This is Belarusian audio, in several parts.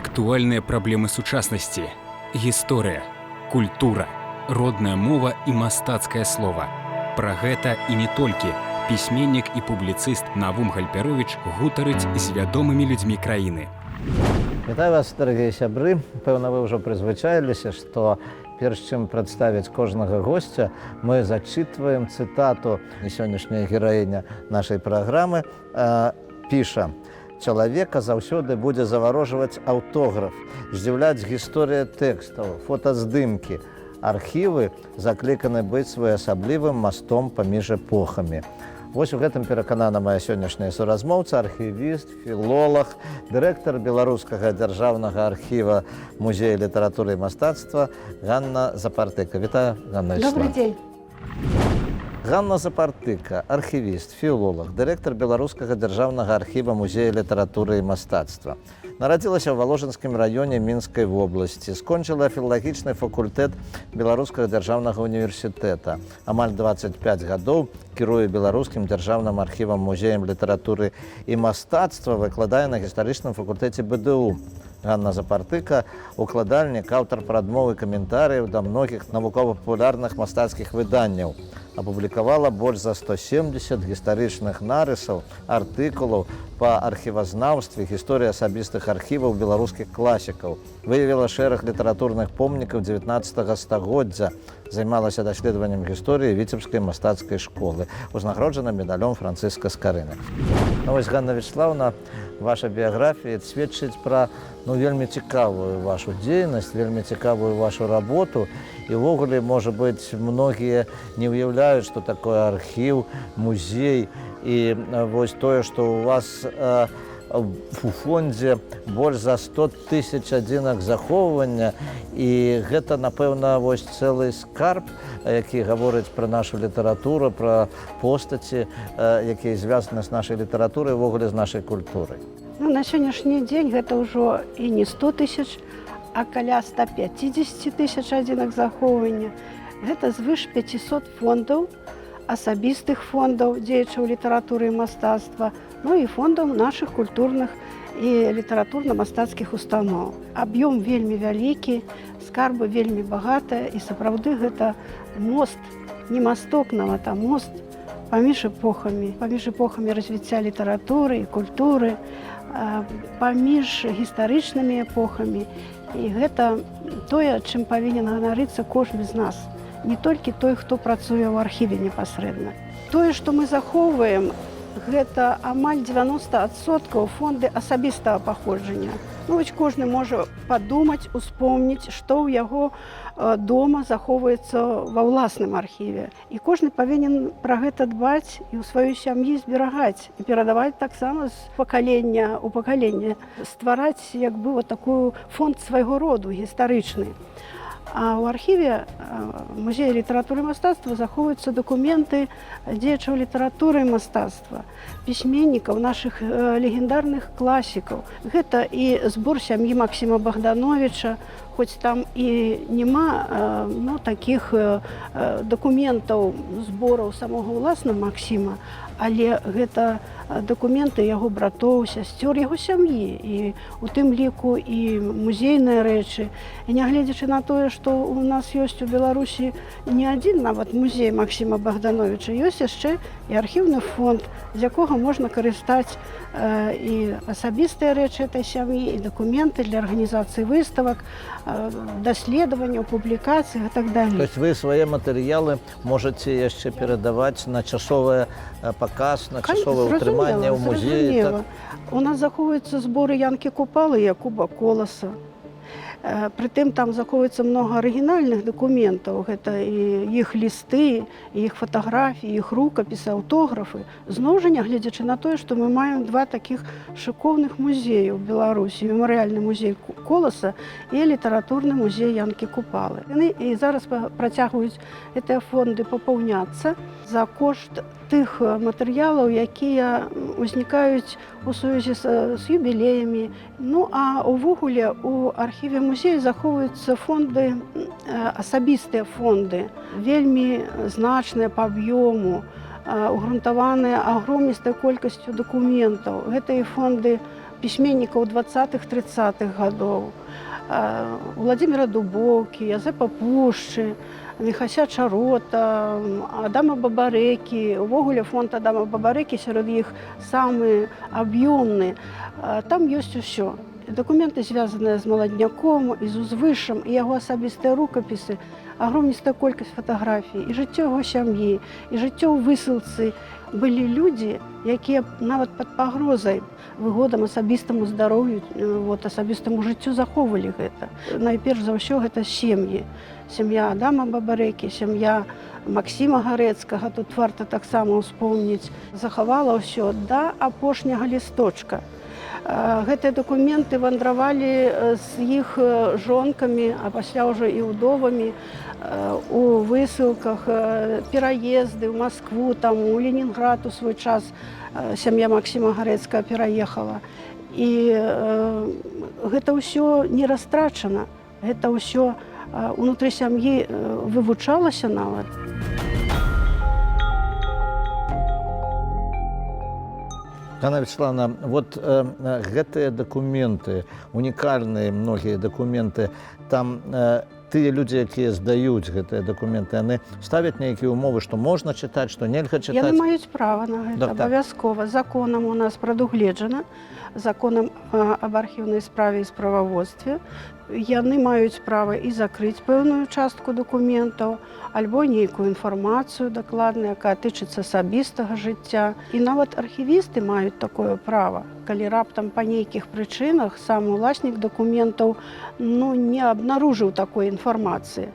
Актуальныя праблемы сучаснасці: гісторыя, культура, родная мова і мастацкае слова. Пра гэта і не толькі пісьменнік і публіцыст Навум Гальпяровіч гутарыць з вядомымі людзьмі краіны. Вітаю вас, дарагія сябры. Пэўна, вы ўжо прызвычаіліся, што перш чым прадставіць кожнага госця, мы зачытваем цытату. І сённяшняя гераіня нашай праграмы піша: «Чалавека заўсёды будзе заварожваць аўтограф, здзіўляць гісторыя тэкстаў, фотаздымкі. Архівы закліканы быць своеасаблівым мастом паміж эпохамі». Вось у гэтым пераканана моя сённяшняя суразмоўца, архівіст, філолаг, дырэктар Беларускага дзяржаўнага архіва музея літаратуры і мастацтва Ганна Запартыка. Вітаю, Ганна Добрый Вячаслаўна. день. Ганна Запартыка, архівіст, філолаг, дырэктар Беларускага дзяржаўнага архіва музея літаратуры і мастацтва. Нарадзілася ў Валожынскім раёне Мінскай вобласці, скончыла філалагічны факультэт Беларускага дзяржаўнага універсітэта. Амаль 25 гадоў кіруе Беларускім дзяржаўным архівам музеем літаратуры і мастацтва, выкладае на гістарычным факультэце БДУ. Ганна Запартыка — укладальнік, аўтар прадмовы, каментарыяў да многіх навукова-папулярных мастацкіх выданняў. Апублікавала больш за 170 гістарычных нарысаў, артыкулаў па архівазнаўстве, гісторыі асабістых архіваў беларускіх класікаў. Выявіла шэраг літаратурных помнікаў 19 стагоддзя, займалася даследаваннем гісторыі Віцебскай мастацкай школы. Узнагароджана медалём Францыска Скарыны. Ну, вось, Ганна Вячаслаўна, ваша біяграфія сведчыць пра, ну, вельмі цікавую вашу дзейнасць, вельмі цікавую вашу работу. І ўвогуле, можа быць, многія не ўяўляюць, што такое архіў, музей. І вось тое, што у вас у фондзе больш за 100 тысяч адзінак захоўвання, і гэта, напэўна, вось цэлы скарб, які гаворыць пра нашу літаратуру, пра постаці, якія звязаны з нашай літаратурай, увогуле з нашай культурай. Ну, на сённяшні дзень гэта ўжо і не 100 тысяч, а каля 150 тысяч адзінак захоўвання. Гэта звыш 500 фондаў, асабістых фондаў дзеячаў літаратуры і мастацтва, ну і фондаў нашых культурных і літаратурна-мастацкіх устаноў. Аб'ём вельмі вялікі, скарбы вельмі багатыя, і сапраўды гэта мост, не масток нават, а мост паміж эпохамі, паміж эпохамі развіцця літаратуры і культуры, паміж гістарычнымі эпохамі. І гэта тое, чым павінен ганарыцца кожны з нас, не толькі той, хто працуе ў архіве непасрэдна. Тое, што мы захоўваем, гэта амаль 90% фонды асабістага паходжання. Ну, вось кожны можа падумаць, успомніць, што ў яго дома захоўваецца ва ўласным архіве. І кожны павінен пра гэта дбаць і ў сваёй сям'і зберагаць і перадаваць таксама з пакалення ў пакаленне, ствараць як бы вот такую фонд свайго роду гістарычны. А ў архіве музея літаратуры і мастацтва захоўваюцца дакументы дзеячаў літаратуры і мастацтва, пісьменнікаў, нашых легендарных класікаў. Гэта і збор сям'і Максіма Багдановіча, хоць там і няма ну, такіх дакументаў збораў самога ўласна Максіма, але гэта дакументы яго братоў, сясцёр, яго сям'і, і у тым ліку і музейныя рэчы. І нягледзячы на тое, што у нас ёсць у Беларусі не адзін нават музей Максіма Багдановіча, ёсць яшчэ і архіўны фонд, з якога можна карыстаць і асабістыя рэчы этой сям'і, і дакументы для арганізацыі выставак, даследаванняў, публікацый і так далее. То есть вы свае матэрыялы можаце яшчэ перадаваць на часовы паказ, на часовае ўтрыманне ў музеі? Зразумела. Так? У нас захоўваюцца зборы Янкі Купалы, Якуба Коласа. Прытым там захоўваецца многа арыгінальных дакументаў. Гэта і іх лісты, і іх фатаграфіі, іх рукапісы, аўтографы. Зноў жа, нягледзячы на тое, што мы маем два такіх шыкоўных музея ў Беларусі: мемарыяльны музей Коласа і літаратурны музей Янкі Купалы. Яны і зараз працягваюць, гэтыя фонды, папаўняцца за кошт тых матэрыялаў, якія узнікаюць у сувязі з юбілеямі. Ну а увогуле у архіве музея захоўваюцца фонды, асабістыя фонды, вельмі значныя па аб'ёму, угрунтаваныя агромністай колькасцю дакументаў. Гэта і фонды пісьменнікаў 20-х, 30-х гадоў, Уладзіміра Дубоўкі, Язэпа Пушчы, Міхася Чарота, Адама Бабарэкі. Увогуле фонд Адама Бабарэкі сярод іх самы аб'ёмны. Там ёсць усё. Дакументы, звязаныя з Маладняком і з Узвышам, і яго асабістыя рукапісы, агромністая колькасць фатаграфій, і жыццё яго сям'і, і жыццё ў высылцы. Былі людзі, якія нават пад пагрозай выгодам асабістаму здароўю, вот, асабістаму жыццю захоўвалі гэта. Найперш за ўсё гэта сем'і. Сям'я Адама Бабарэкі, сям'я Максіма Гарэцкага, тут варта таксама ўспомніць, захавала ўсё да апошняга лісточка. Гэтыя дакументы вандравалі з іх жонкамі, а пасля ўжо і ўдовамі у высылках, пераезды ў Маскву, там у Ленінград у свой час сям'я Максіма Гарэцкага пераехала. І гэта ўсё не растрачана, гэта ўсё унутры сям'і вывучалася нават. Ганна Вячаслаўна, вот гэтыя дакументы, унікальныя многія дакументы, там тыя людзі, якія здаюць гэтыя дакументы, яны ставяць нейкія ўмовы, што можна чытаць, што нельга чытаць? Яны маюць права на гэта, абавязкова. Законам у нас прадугледжана, законам аб архіўнай справе і справаводстве. Яны маюць права і закрыць пэўную частку дакументаў, альбо нейкую інфармацыю дакладную, якая тычыцца асабістага жыцця. І нават архівісты маюць такое права, калі раптам па нейкіх прычынах сам уласнік дакументаў, ну, не абнаружыў такой інфармацыі.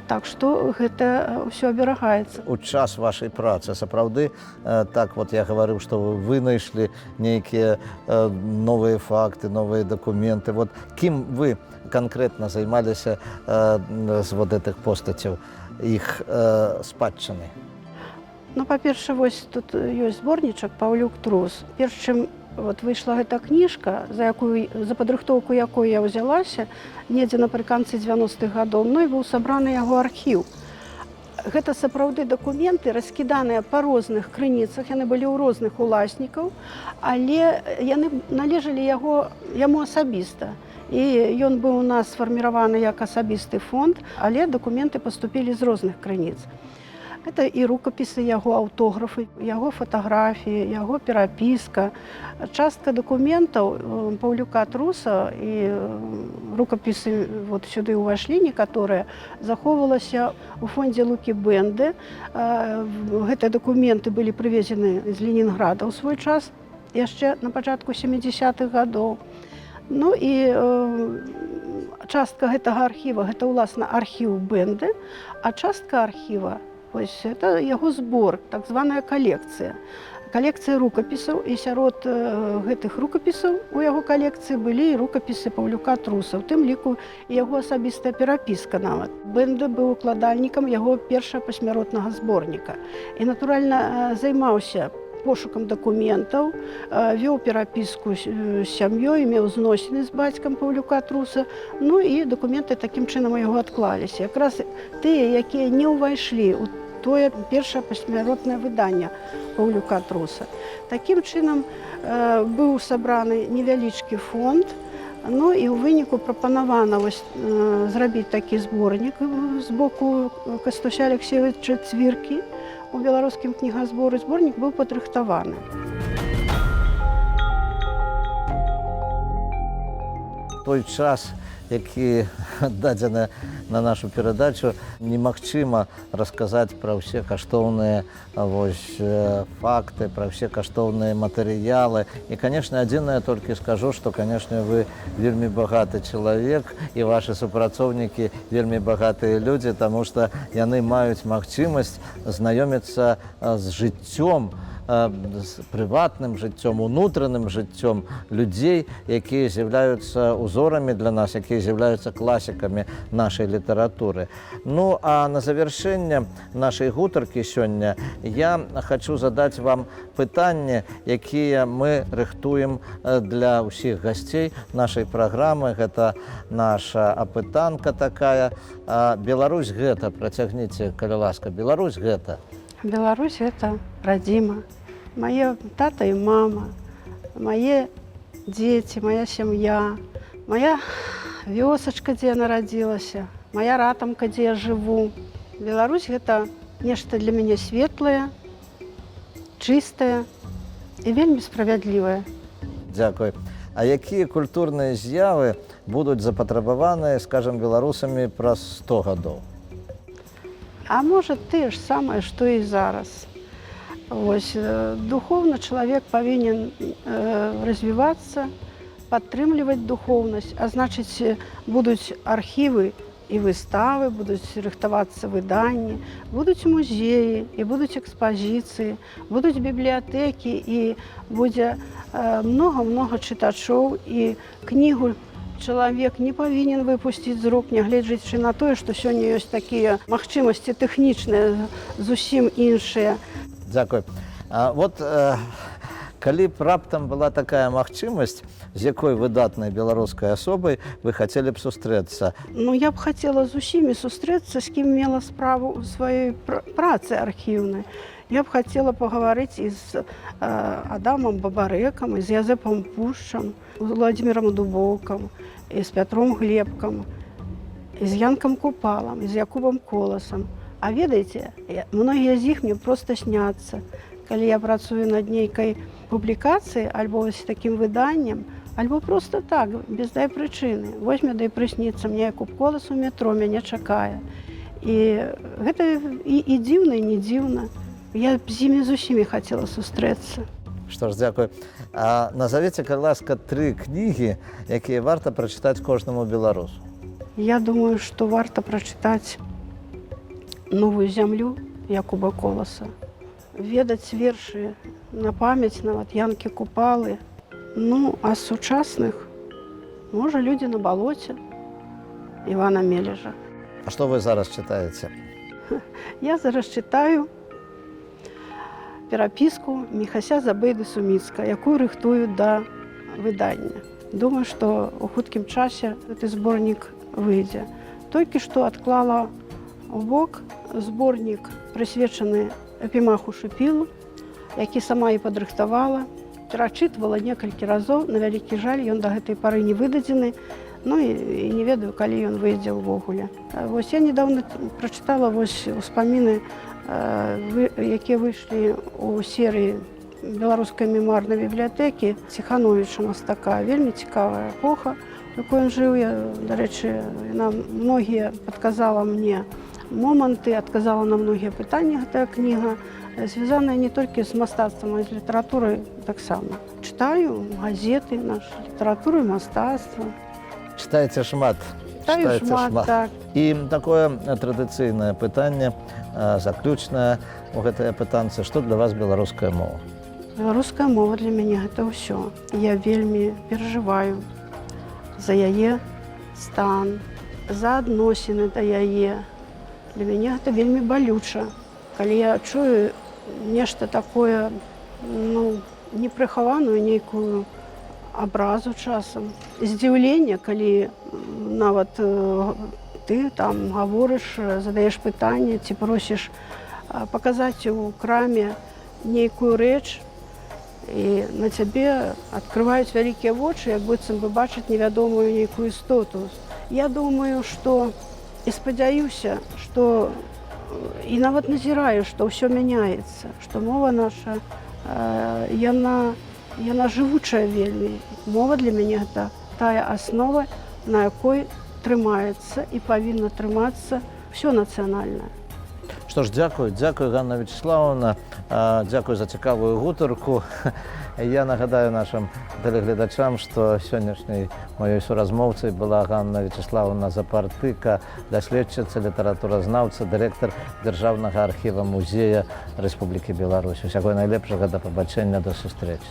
Так што гэта ўсё аберагаецца. У час вашай працы сапраўды так вот я гаварыў, што вы вынайшлі нейкія новыя факты, новыя дакументы. Вот кім вы канкрэтна займаліся з вот гэтых постацяў, іх спадчыны? Ну, па-першае, вось тут ёсць зборнічак «Паўлюк Трус». Перш чым вот выйшла гэта кніжка, за падрыхтоўку якой я ўзялася недзе напрыканцы 90-х гадоў, мной быў сабраны яго архіў. Гэта сапраўды дакументы, раскіданыя па розных крыніцах, яны былі ў розных уласнікаў, але яны належалі яму асабіста. І ён быў у нас сфарміраваны як асабісты фонд, але дакументы паступілі з розных крыніц. Гэта і рукапісы яго, аўтографы, яго фатаграфіі, яго перапіска. Частка дакументаў Паўлюка Труса і рукапісы вот сюды ўвайшлі некаторыя, захоўвалася ў фондзе Лукі Бэнды. Гэтыя дакументы былі прывезены з Ленінграда ў свой час, яшчэ на пачатку 70-х гадоў. Ну і частка гэтага архіва, гэта ўласна архіў Бэнды, а частка архіва, вось, это яго збор, так званая калекцыя. Калекцыя рукапісаў, і сярод гэтых рукапісаў у яго калекцыі былі і рукапісы Паўлюка Труса, у тым ліку і яго асабістая перапіска нават. Бэнда быў укладальнікам яго першага пасмяротнага зборніка. І, натуральна, займаўся пошукам дакументаў, вёў перапіску з сям'ёй, меў зносіны з бацькам Паўлюка Труса, ну і дакументы такім чынам у яго адклаліся. Якраз тыя, якія не ўвайшлі ў тое першае пасмяротнае выданне Паўлюка Труса. Такім чынам быў сабраны невялічкі фонд, ну і ў выніку прапанавана вось зрабіць такі зборнік з боку Кастуся Алексеевича Цвіркі у беларускім кнігазборы. Зборнік быў падрыхтаваны. Той час, які дадзены на нашу перадачу, немагчыма расказаць пра ўсе каштоўныя вось факты, пра ўсе каштоўныя матэрыялы. І, конечно, адзінае толькі скажу, што, конечно, вы вельмі багаты чалавек і вашы супрацоўнікі вельмі багатыя людзі, таму што яны маюць магчымасць знаёміцца з жыццём, з прыватным жыццём, унутраным жыццём людзей, якія з'яўляюцца узорамі для нас, якія з'яўляюцца класікамі нашай літаратуры. Ну а на завяршэнне нашай гутаркі сёння я хачу задаць вам пытанне, якія мы рыхтуем для ўсіх гасцей нашай праграмы. Гэта наша апытанка такая. Беларусь гэта, працягніце, калі ласка, Беларусь гэта. Беларусь гэта радзіма. Мае тата і мама, мае Дзеці, моя сям'я, моя вёсачка, дзе я нарадзілася, моя Ратамка, дзе я жыву. Беларусь гэта нешта для мяне светлае, чыстае і вельмі справядлівае. Дзякуй. А якія культурныя з'явы будуць запатрабаваныя, скажам, беларусамі праз 100 гадоў? А можа, тыя ж самае, што і зараз. Вось, духоўна чалавек павінен развівацца, падтрымліваць духоўнасць, а значыць, будуць архівы і выставы, будуць рыхтавацца выданні, будуць музеі і будуць экспазіцыі, будуць бібліятэкі і будзе многа-многа чытачоў, і кнігу чалавек не павінен выпусціць з рук, нягледзячы на тое, што сёння ёсць такія магчымасці тэхнічныя, зусім іншыя. Дзякуй. А вот калі б раптам была такая магчымасць, з якой выдатнай беларускай асобай вы хацелі б сустрэцца? Ну, я б хацела з усімі сустрэцца, з кім мела справу ў сваёй працы архіўнай. Я б хацела пагаварыць і з Адамам Бабарэкам, і з Язэпам Пушчам, з Владимиром Дубоўкам, і з Пятром Глебкам, і з Янкам Купалам, і з Якубам Коласам. А ведаеце, многія з іх мне проста сняцца. Калі я працую над нейкай публікацыяй альбо вось такім выданнем, альбо проста так, без дай прычыны. Возьме да і прысніцца мне Якуб Колас у метро, мяне чакае. І гэта і дзіўна, і не дзіўна. Я б з імі з усімі хацела сустрэцца. Што ж, дзякуй. А назавіце, калі ласка, тры кнігі, якія варта прачытаць кожнаму беларусу. Я думаю, што варта прачытаць «Новую зямлю» Якуба Коласа, ведаць вершы на памяць нават Янкі Купалы. Ну, а з сучасных, можа, «Людзі на балоце» Івана Мележа. А што вы зараз чытаеце? Я зараз чытаю перапіску Міхася Забейды Суміцка, якую рыхтую да выдання. Думаю, што ў хуткім часе гэты зборнік выйдзе. Толькі што адклала ў бок зборнік, прысвечаны Эпімаху Шупілу, які сама і падрыхтавала, перачытвала некалькі разоў, на вялікі жаль, ён да гэтай пары не выдадзены, ну і не ведаю, калі ён выйдзе ўвогуле. Вось я недавно прачытала вось успаміны, якія выйшлі ў серыі беларускай мемуарнай бібліятэкі Ціхановіча мастака. Вельмі цікавая эпоха, у якой ён жыў. Я, дарэчы, яна многія падказала мне моманты, адказала на многія пытанні гэтая кніга, звязаная не толькі з мастацтвам, а і з літаратурай таксама. Чытаю газеты, нашу літаратуру і мастацтва. Чытаеце шмат. Чытаю Чытаеце шмат, шмат. так. І такое традыцыйнае пытанне, заключнае у гэтай пытанцы, што для вас беларуская мова? Беларуская мова для мяне гэта ўсё. Я вельмі перажываю за яе стан, за адносіны да яе. Для мяне гэта вельмі балюча. Калі я чую нешта такое, ну, непрыхаваную нейкую абразу часам. Здзіўленне, калі нават ты там гаворыш, задаеш пытанне ці просіш паказаць у краме нейкую рэч, і на цябе адкрываюць вялікія вочы, як быццам бы бачаць невядомую нейкую істоту. Я думаю, што і спадзяюся, што і нават назіраю, што ўсё мяняецца, што мова наша, яна жывучая вельмі. Мова для мяне гэта тая аснова, на якой трымаецца і павінна трымацца ўсё нацыянальнае. Што ж, дзякую, дзякую, Ганна Вячаславаўна, дзякую за цікавую гутарку. Я нагадаю нашым тэлегледачам, што сённяшняй маёй суразмоўцай была Ганна Вячаславаўна Запартыка, даследчыца, літаратуразнаўца, дырэктар Дзяржаўнага архіва музея Рэспублікі Беларусь. Усяго найлепшага, да пабачэння, да сустрэчы.